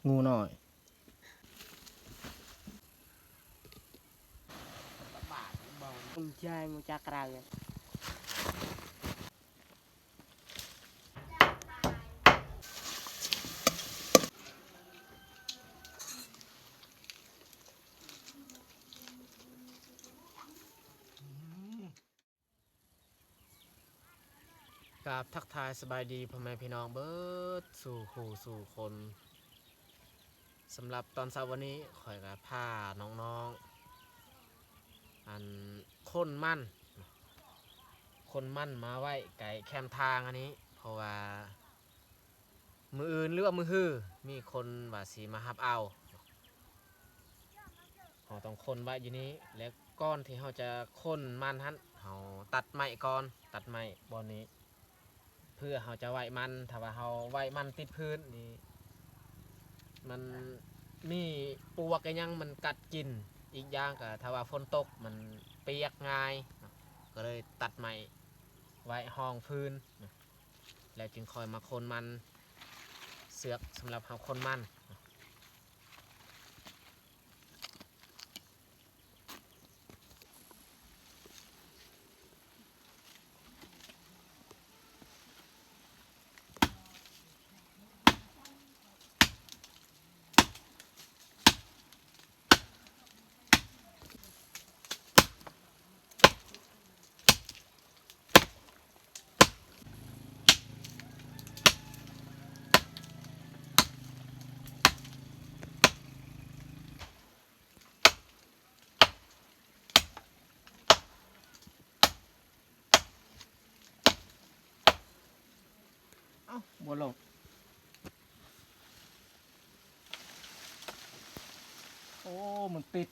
ງູນ້ອຍ. ມັນຈະງູຈັກລາວ. ກາບທັກທາຍສະບາຍດີພໍ່ແມ່ພີ່ນ້ອງເບິດສູ່ຄູ່ສູ່ຄົນ. ສຳລັບຕອນເຊົ້າວັນນີ້ ຂ້ອຍກະພານ້ອງໆ ອັນ ຂົນມັນ ຂົນມັນມາໄວ້ໃກ້ແຄມທາງອັນນີ້ ເພາະວ່າ ມື້ອື່ນ ຫຼືວ່າມື້ຮື ມີຄົນວ່າຊິມາຮັບເອົາ. ເຮົາຕ້ອງຂົນໄວ້ຢູ່ນີ້ ແລະ ກ່ອນທີ່ເຮົາຈະຂົນມັນຫັ້ນ ເຮົາຕັດໄມ້ກ່ອນ, ຕັດໄມ້ບ່ອນນີ້ ເພື່ອເຮົາຈະໄວ້ມັນ. ຖ້າວ່າເຮົາໄວ້ມັນຕິດພື້ນນີ້ ມັນມີປວກອີ່ຫຍັງມັນກັດກິນ. ອີກຢ່າງກະຖ້າວ່າຝົນຕົກມັນປຽກງ່າຍເນາະ, ກະເລີຍຕັດໄມ້ໄວ້ຮອງຟືນເນາະ. ແລ້ວຈຶ່ງຄ່ອຍມາຂົນມັນ, ເຊືອກສຳລັບເຮົາຂົນມັນ. ເອົ້າ ບໍ່ລົງ. ໂອ້ ມັນຕິດ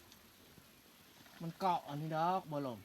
ມັນເກາະອັນນີ້ດອກ ບໍ່ລົງ.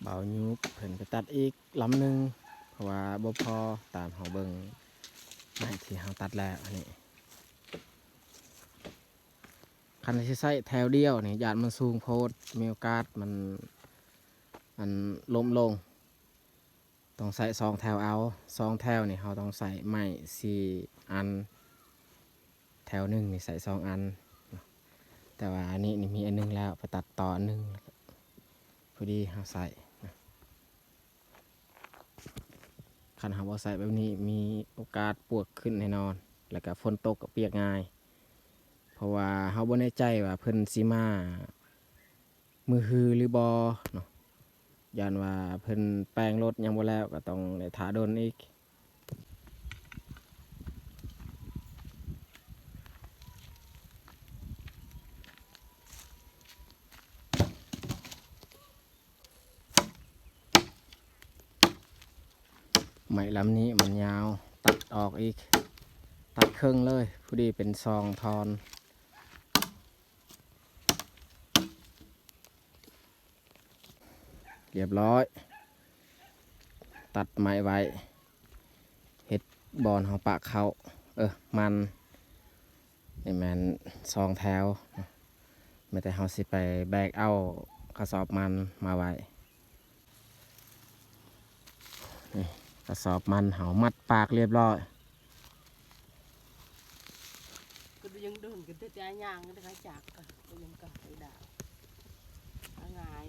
ບ່າວຍຸບເພິ່ນໄປຕັດອີກລຳໜຶ່ງ ເພາະວ່າບໍ່ພໍຕາມເຮົາເບິ່ງໄມ້ທີ່ເຮົາຕັດແລ້ວ. ອັນນີ້ ຄັນຊິໃຊ້ແຖວດຽວນີ້ ຢ້ານມັນສູງໂພດ ມີໂອກາດມັນ ອັນ ລົ້ມລົງ. ຕ້ອງໃຊ້ສອງແຖວເອົາ, ສອງແຖວນີ້ເຮົາຕ້ອງໃຊ້ໄມ້ສີ່ອັນ, ແຖວໜຶ່ງນີ້ໃຊ້ສອງອັນເນາະ. ແຕ່ວ່າອັນນີ້ນີ້ມີອັນໜຶ່ງແລ້ວ ໄປຕັດຕໍ່ອັນໜຶ່ງ ພໍດີເຮົາໃຊ້ນະ. ຄັນເຮົາບໍ່ໃຊ້ແບບນີ້ ມີໂອກາດປວກຂຶ້ນແນ່ນອນ ແລ້ວກະຝົນຕົກກະປຽກງ່າຍ ເພາະວ່າເຮົາບໍ່ແນ່ໃຈວ່າເພິ່ນຊິມາ ມື້ຮືຫຼືບໍ່ເນາະ, ຢ້ານວ່າເພິ່ນແປງລົດຍັງບໍ່ແລ້ວ ກໍຕ້ອງໄດ້ຖ້າດົນອີກ. ໄມ້ລຳນີ້ມັນຍາວ ຕັດອອກອີກ ຕັດເຄິ່ງເລີຍ ພໍດີເປັນສອງທ່ອນ. ລຽບຮ້ອຍ. ຕັດໄມ້ໄວ້ ເຮັດບ່ອນເຮົາປະເຂົ້າ ເອີ ມັນ ນີ້ແມ່ນສອງແຖວ ແມ່ນແຕ່ເຮົາຊິໄປແບກເອົາກະສອບມັນມາໄວ້. ນີ້ກະສອບມັນເຮົາມັດປາກລຽບລ້ອຍ. ກະຍັງເດີນກະແຕ່ຍ່າງກະໄດ້ຈັກກະຍັງກະໄດ້ດາວງ່າຍ.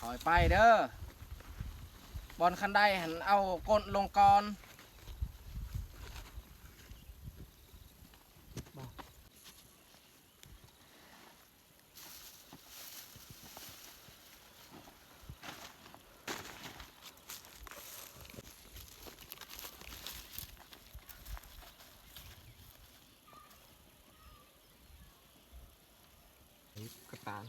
ຄ່ອຍໄປເດີ ບ່ອນຄັນໄດຫັ້ນເອົາກົ້ນລົງກ່ອນ. ກະຕານ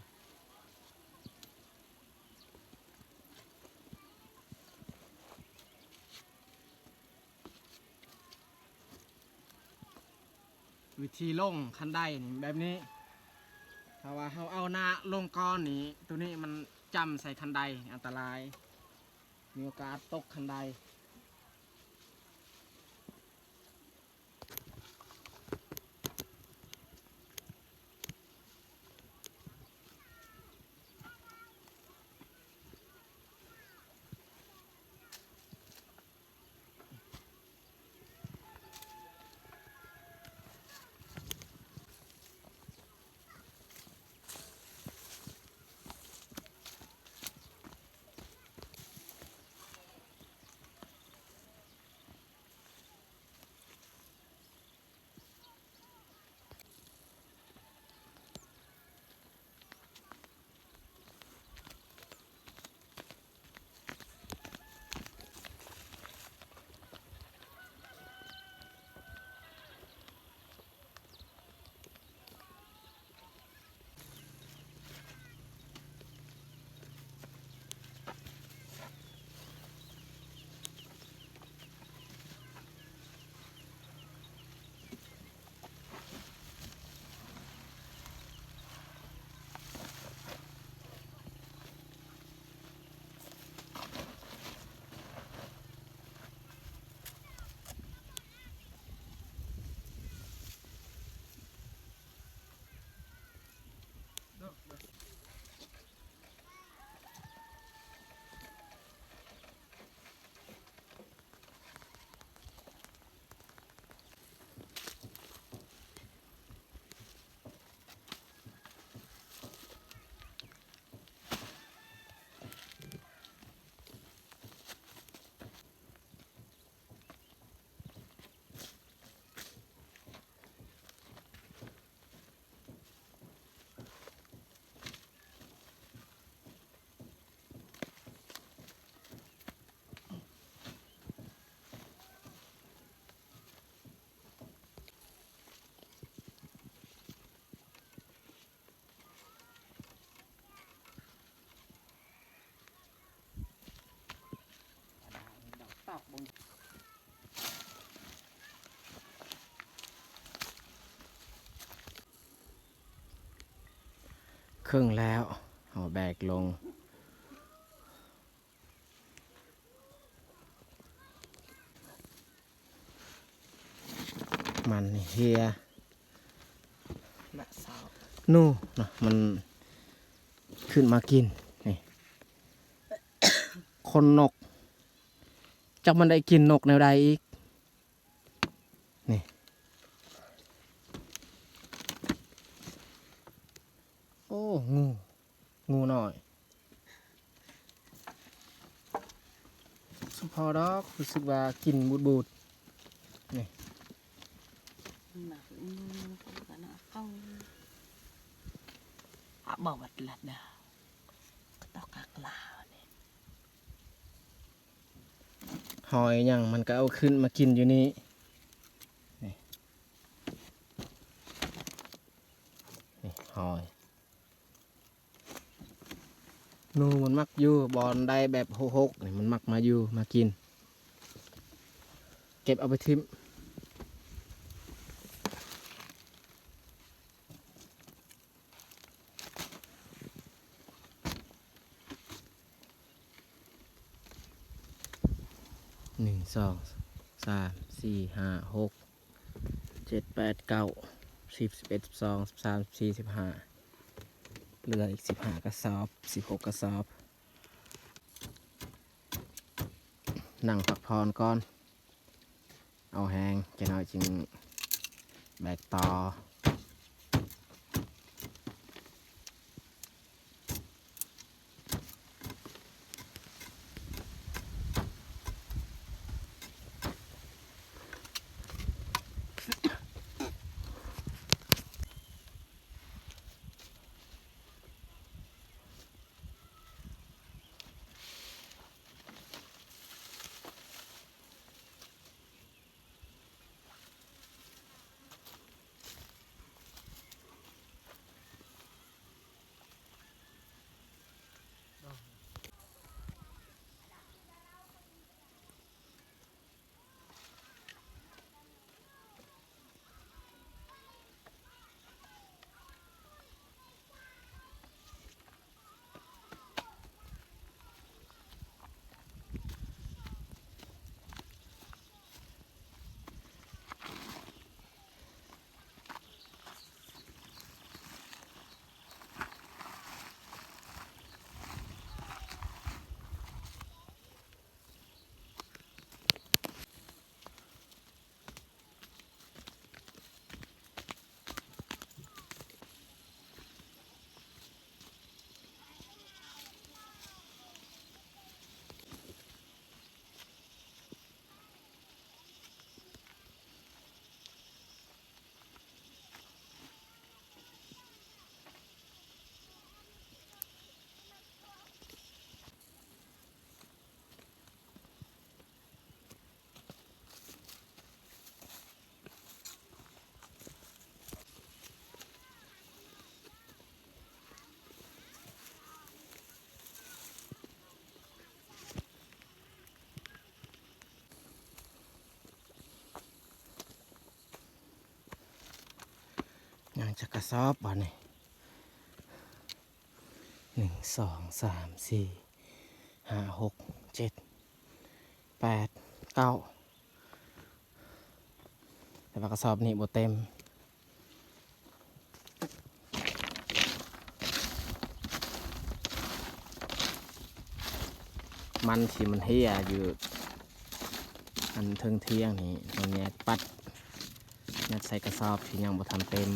ວິທີລົງຄັນໄດນີ້ແບບນີ້ ຖ້າວ່າເຮົາເອົາໜ້າລົງກ່ອນນີ້ ໂຕນີ້ມັນຈ້ຳໃສ່ຄັນໄດ ອັນຕະລາຍ ມີໂອກາດຕົກຄັນໄດ. ເຄິ່ງແລ້ວ ເຮົາແບກລົງ. ມັນເຮຍ ໜູນະ ມັນຂຶ້ນມາກິນນີ້ ຂົນນົກ ຈັກມັນໄດ້ກິນນົກແນວໃດອີກ ນີ້ ໂອ້ ງູ ງູນ້ອຍ ສະເພາະດອກ ຮູ້ສຶກວ່າກິນບູດໆ ນີ້ ມັນໜັກ ອືມ ມັນກະໜັກເອົາ ອະ ບໍ່ວັດລັດດາ ກະຕອກກະກລາວນີ້ ຫອຍຫຍັງມັນກະເອົາຂຶ້ນມາກິນຢູ່ນີ້ ນີ້. ອ້ອຍ ໜູມັນມັກຢູ່ບ່ອນໃດແບບຮົກໆນີ້ ມັນມັກມາຢູ່ມາກິນ. ເກັບເອົາໄປຖິ້ມ. ໜຶ່ງ ສອງ ສາມ ສີ່ ຫ້າ ຫົກ ເຈັດ ແປດ ເກົ້າ ສິບ ສິບເອັດ ສິບສອງ ສິບສາມ ສິບສີ່ ສິບຫ້າ ເຫຼືອອີກສິບຫ້າກະສອບ ສິບຫົກກະສອບ. ນັ່ງພັກຜ່ອນກ່ອນ ເອົາແຮງ ຈັກໜ້ອຍຈຶ່ງແບກຕໍ່. ຍັງຈັກກະສອບບາດນີ້ ໜຶ່ງ ສອງ ສາມ ສີ່ ຫ້າ ຫົກ ເຈັດ ແປດ ເກົ້າ ແຕ່ວ່າກະສອບນີ້ບໍ່ເຕັມ. ມັນທີ່ມັນເຮຍຢູ່ອັນເທິງທຽງນີ້ ເຮົາແຍກປັດ ຍັດໃສ່ກະສອບທີ່ຍັງບໍ່ທັນເຕັມ.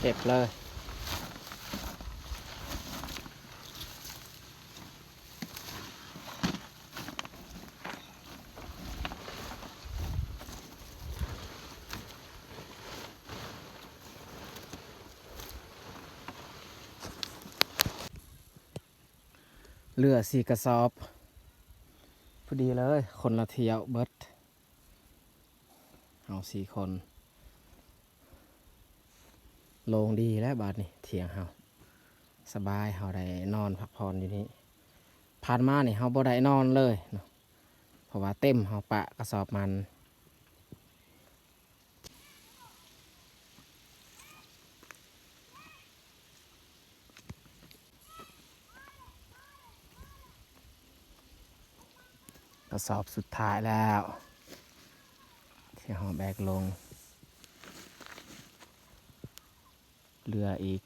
ເກັບເລີຍ. ເຫຼືອສີ່ກະສອບ ພໍດີເລີຍ ຄົນລະຖ້ຽວເບິດ ເຮົາສີ່ຄົນ. ໂລ່ງດີແລ້ວບາດນີ້ ຖຽງເຮົາສະບາຍ ເຮົາໄດ້ນອນພັກຜ່ອນຢູ່ນີ້. ຜ່ານມານີ້ເຮົາບໍ່ໄດ້ນອນເລີຍເນາະ ເພາະວ່າເຕັມ ເຮົາປະກະສອບມັນ. ກະສອບສຸດທ້າຍແລ້ວ ທີ່ເຮົາແບກລົງ ເຫຼືອອີກ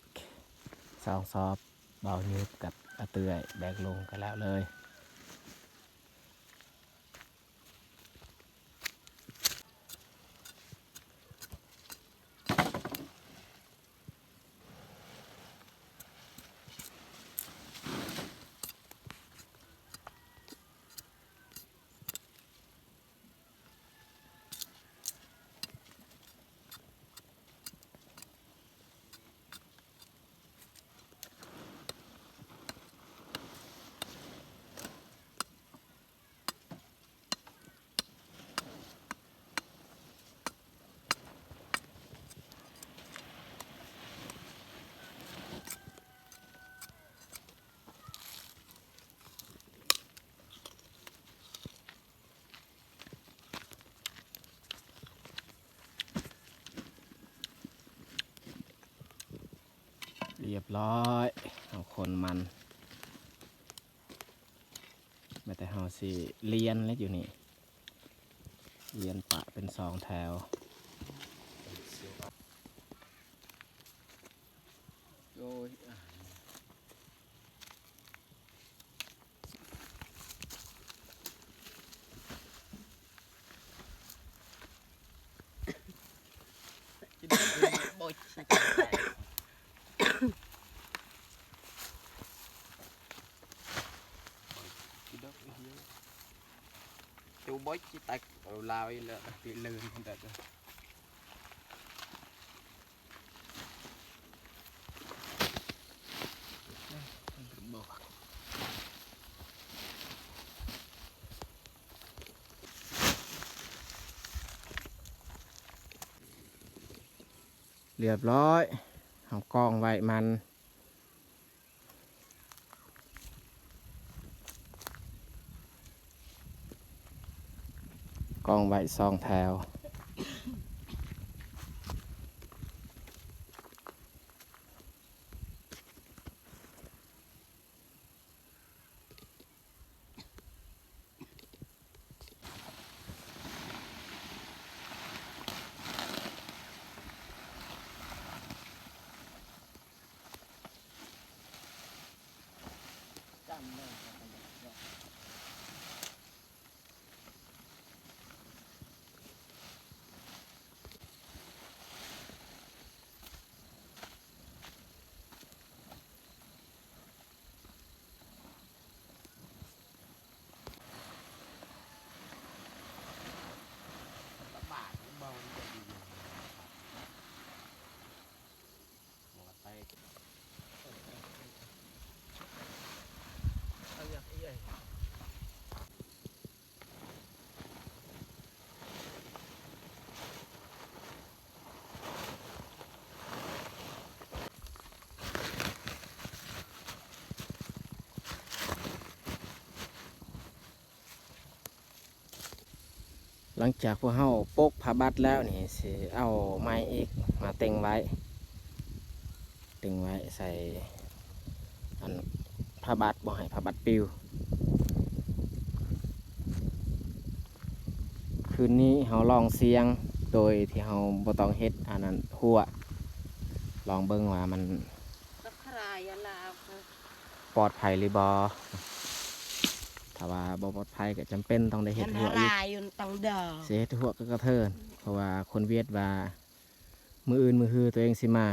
ສອງສອບ ເບົາຍືບກັບອາເຕື້ອຍແບກລົງກະແລ້ວເລີຍ. ເ ຮຽບຮ້ອຍ ເຮົາຄົນມັນ ແມ່ນແຕ່ເຮົາຊິລຽນແລ້ວຢູ່ນີ້ ລຽນປະເປັນສອງແຖວ. ໂອ້ຍ Chu boj chi tak lao i le ti leun da. ຮຽບຮ້ອຍ ເຮົາກອງໄວ້ມັນ ກອງໄວ້ສອງແຖວ. ຫຼັງຈາກພວກເຮົາປົກຜ້າບັດແລ້ວນີ້ ຊິເອົາໄມ້ອີກມາເຕັງໄວ້ ເຕັງໄວ້ໃສ່ອັນຜ້າບັດ ບໍ່ໃຫ້ຜ້າບັດປິວ. ຄືນນີ້ເຮົາລອງສ່ຽງໂດຍທີ່ເຮົາບໍ່ຕ້ອງເຮັດອັນນັ້ນຮົ້ວ ລອງເບິ່ງວ່າມັນ ປອດໄພຫຼືບໍ່. ຖ້າວ່າບໍ່ປອດໄພກໍຈຳເປັນຕ້ອງໄດ້ເຮັດຮົ້ວອີກ. ຊິເຮັດຮົ້ວກໍກະເທີນ ເພາະວ່າຄົນຫວຽດວ່າ ມື້ອື່ນມື້ຮືຕົວເອງຊິມາ.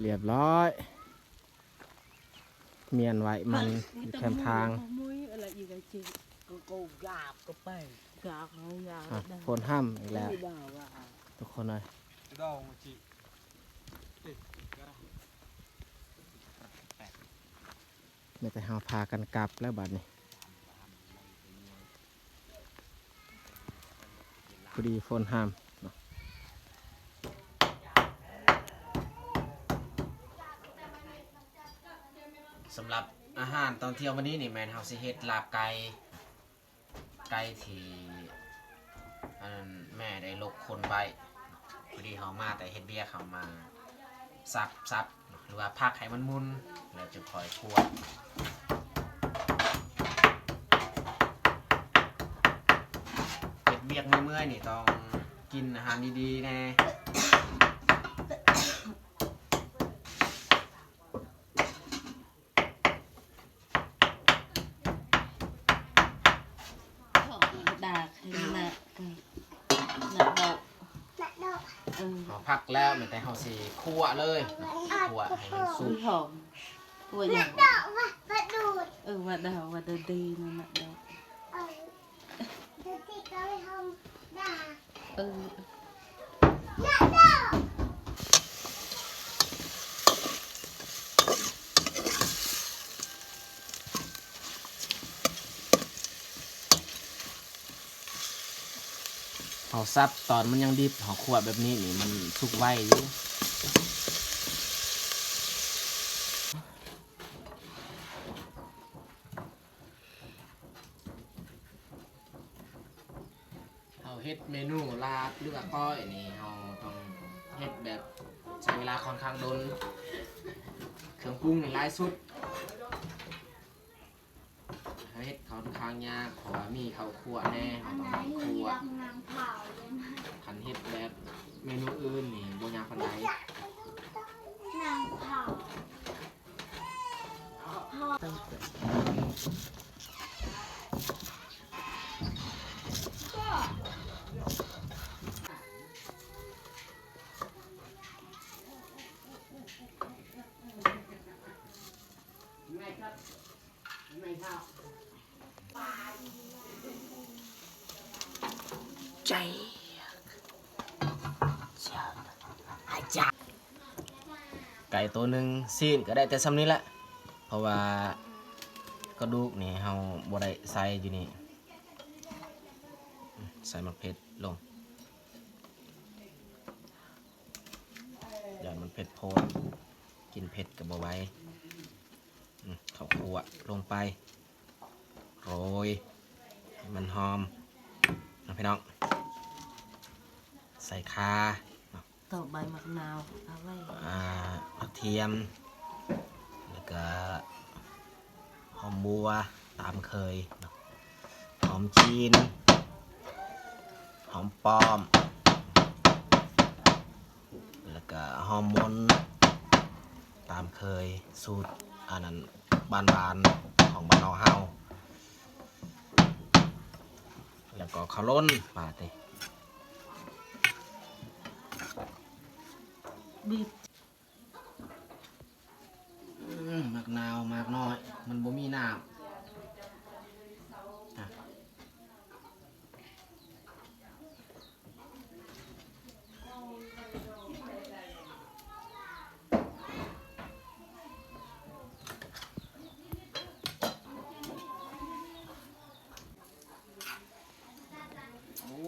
ຮຽບຮ້ອຍ ມ້ຽນໄວ້ມັນຢູ່ແຄມທາງ. ຝົນຫ້ຳອີກແລ້ວທຸກຄົນເອີຍ. ມີແຕ່ເຮົາພາກັນກັບແລ້ວບາດນີ້ ພໍດີຝົນຫ້ຳເນາະ. ສຳລັບອາຫານຕອນທ່ຽງມື້ນີ້ນີ້ ແມ່ນເຮົາຊິເຮັດລາບໄກ່ ໄກ່ທີ່ ອັນນັ້ນແມ່ໄດ້ລົກຂົນໄວ້ ພໍດີເຮົາມາແຕ່ເຮັດວຽກ ເຮົາມາສັບ ສັບ ຫຼືວ່າພັກໃຫ້ມັນໝຸ່ນ ແລ້ວຈຶ່ງຄ່ອຍຂົ້ວ. ເຮັດວຽກເມື່ອຍໆນີ້ຕ້ອງກິນອາຫານດີໆແດ່. ດາກໃຫ້ມັນໜັກ ໜັກດອກ ເອີ ເຮົາພັກແລ້ວ ແມ່ນແຕ່ເຮົາຊິຂົ້ວເລີຍ ຂົ້ວໃຫ້ມັນສຸກ. ຫອມ ຂົ້ວຫຍັງ? ເອີ ວ່າດາກ ວ່າດາດີນັ້ນນະດອກ. ເອີ ດາກ ເອີ ດາກ ດາກ. ເອີ ເຮົາສັບຕອນມັນຍັງດິບ ເຮົາຂົ້ວແບບນີ້ນີ້ມັນສຸກໄວຢູ່. ເຮົາເຮັດເມນູລາບ ຫຼືວ່າກ້ອຍນີ້ ເຮົາຕ້ອງເຮັດແບບໃຊ້ເວລາຄ່ອນຂ້າງດົນ ເຄື່ອງປຸງນີ້ຫຼາຍສຸດ. ເຮັດຂ້ອນຂ້າງຍາກ ເພາະວ່າມີເຂົ້າຂົ້ວແດ່ ເຮົາຕ້ອງໄດ້ຂົ້ວ. ຄັນເຮັດແບບເມນູອື່ນນີ້ບໍ່ຍາກປານໃດ. ໄກ່ໂຕໜຶ່ງ ຊີ້ນກໍໄດ້ແຕ່ສ່ຳນີ້ແຫຼະ ເພາະວ່າກະດູກນີ້ເຮົາບໍ່ໄດ້ໃສ່ຢູ່ນີ້. ໃສ່ໝາກເຜັດລົງ ຢ້ານມັນເຜັດໂພດ ກິນເຜັດກໍບໍ່ໄຫວ. ອືມ ເຂົ້າຂົ້ວລົງໄປ ໂລຍໃຫ້ມັນຫອມເນາະພີ່ນ້ອງ. ໃສ່ຂ່າເນາະ ຕອກໃບໝາກນາວເອົາໄວ້ ອ່າ ກະທຽມ ແລ້ວກະ ຫອມບົວຕາມເຄີຍເນາະ ຫອມຈີນ ຫອມປ້ອມ ແລ້ວກະຫອມມົນຕາມເຄີຍ ສູດອັນນັ້ນບ້ານໆຂອງບ້ານນອກເຮົາ. ແລ້ວກໍເຂົ້າຫຼົ່ນບາດນີ້ ບີບ ອືມ ໝາກນາວໝາກນ້ອຍ ມັນບໍ່ມີນ້ຳ. ໂອ້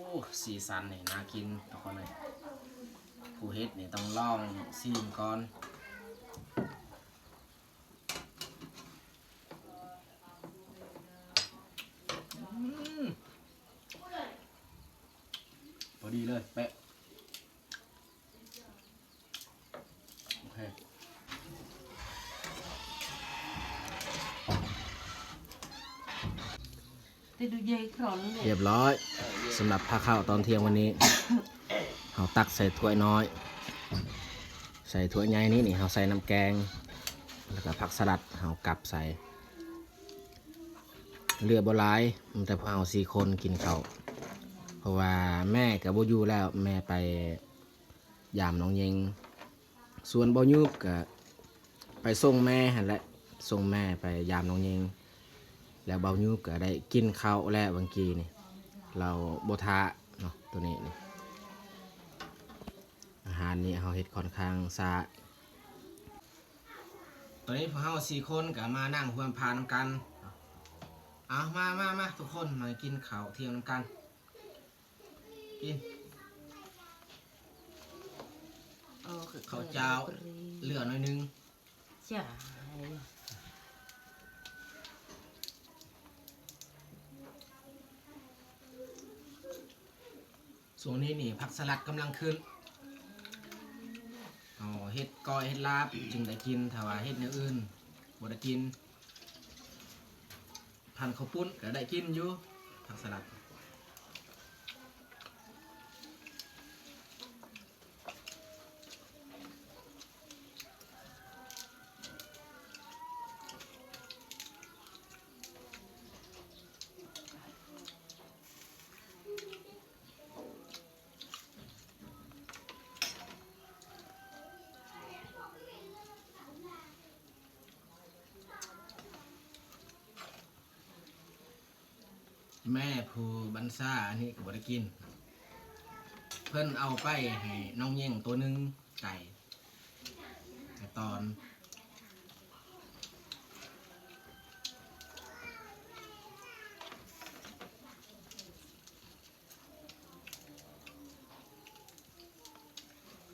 ສີສັນນີ້ໜ້າກິນທຸກຄົນເອີຍ. ຜູ້ເຮັດນີ້ຕ້ອງລອງຊີມກ່ອນ. ອືມ ພໍດີເລີຍ ເປະ. ໂອເຄ ຮຽບຮ້ອຍ ສຳລັບພາເຂົ້າຕອນທ່ຽງວັນນີ້ ເຮົາຕັກໃສ່ຖ້ວຍນ້ອຍ ໃສ່ຖ້ວຍໃຫຍ່ນີ້ ນີ້ເຮົາໃສ່ນ້ຳແກງ ແລ້ວກໍຜັກສະຫຼັດເຮົາກັບໃສ່. ເຫຼືອບໍ່ຫຼາຍ ມີແຕ່ພວກເຮົາສີ່ຄົນກິນເຂົ້າ ເພາະວ່າແມ່ກໍບໍ່ຢູ່ແລ້ວ ແມ່ໄປ ຢາມນ້ອງຍິງ ສ່ວນບ່າວຍຸບກະໄປສົ່ງແມ່ຫັ້ນແຫຼະ ສົ່ງແມ່ໄປຢາມນ້ອງຍິງ ແລ້ວບ່າວຍຸບກະໄດ້ກິນເຂົ້າແລ້ວຫວ່າງກີ້ນີ້ ລາວບໍ່ຖ້າເນາະ. ໂຕນີ້ນີ້ ອາຫານນີ້ເຮົາເຮັດຂ້ອນຂ້າງຊ້າ. ຕອນນີ້ພວກເຮົາສີ່ຄົນກະມານັ່ງຮ່ວມພານຳກັນ. ເອົາ ມາ ມາ ມາ ທຸກຄົນມາກິນເຂົ້າທ່ຽງນຳກັນ. ກິນເຂົ້າຈ້າວເຫຼືອໜ້ອຍໜຶ່ງ. ຊ່ວງນີ້ນີ້ ຜັກສະຫຼັດກຳລັງຂຶ້ນ. ເຮົາເຮັດກ້ອຍເຮັດລາບຈຶ່ງໄດ້ກິນ, ຖ້າວ່າເຮັດແນວອື່ນບໍ່ໄດ້ກິນ. ພັນເຂົ້າປຸ້ນກໍໄດ້ກິນຢູ່ ຜັກສະຫຼັດ. ແມ່ຜູ້ບັນຊາອັນນີ້ກໍບໍ່ໄດ້ກິນ. ເພິ່ນເອົາໄປໃຫ້ນ້ອງຍິງໂຕໜຶ່ງ ໄກ່ ໃຫ້ຕອນ.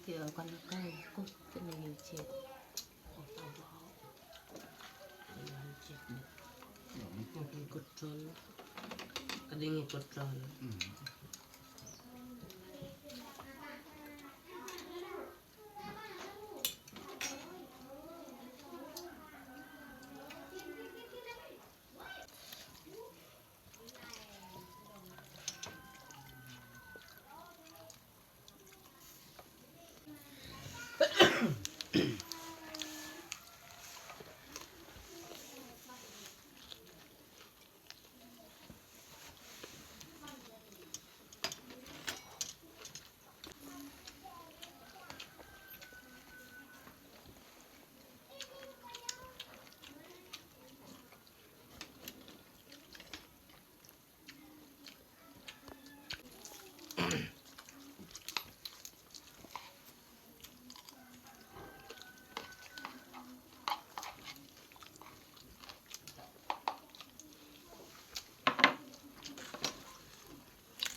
ເກີາກັນແລ້ວກໍກົດຈະມີເຈັບ ເຈັບ ກົດຈອນ ກະດິງກົດຈອນ.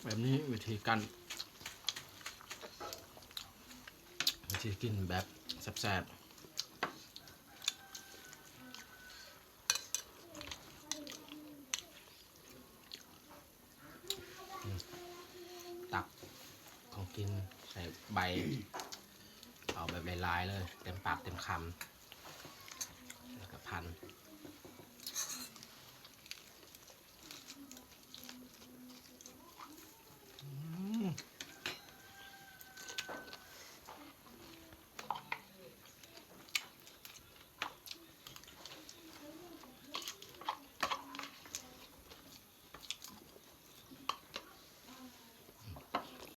ແບບນີ້ວິທີການ ວິທີກິນແບບແຊບໆ. ຕັກຂອງກິນໃສ່ໃບ ເອົາແບບຫຼາຍໆເລີຍ ເຕັມປາກເຕັມຄຳ ແລ້ວກະພັນ.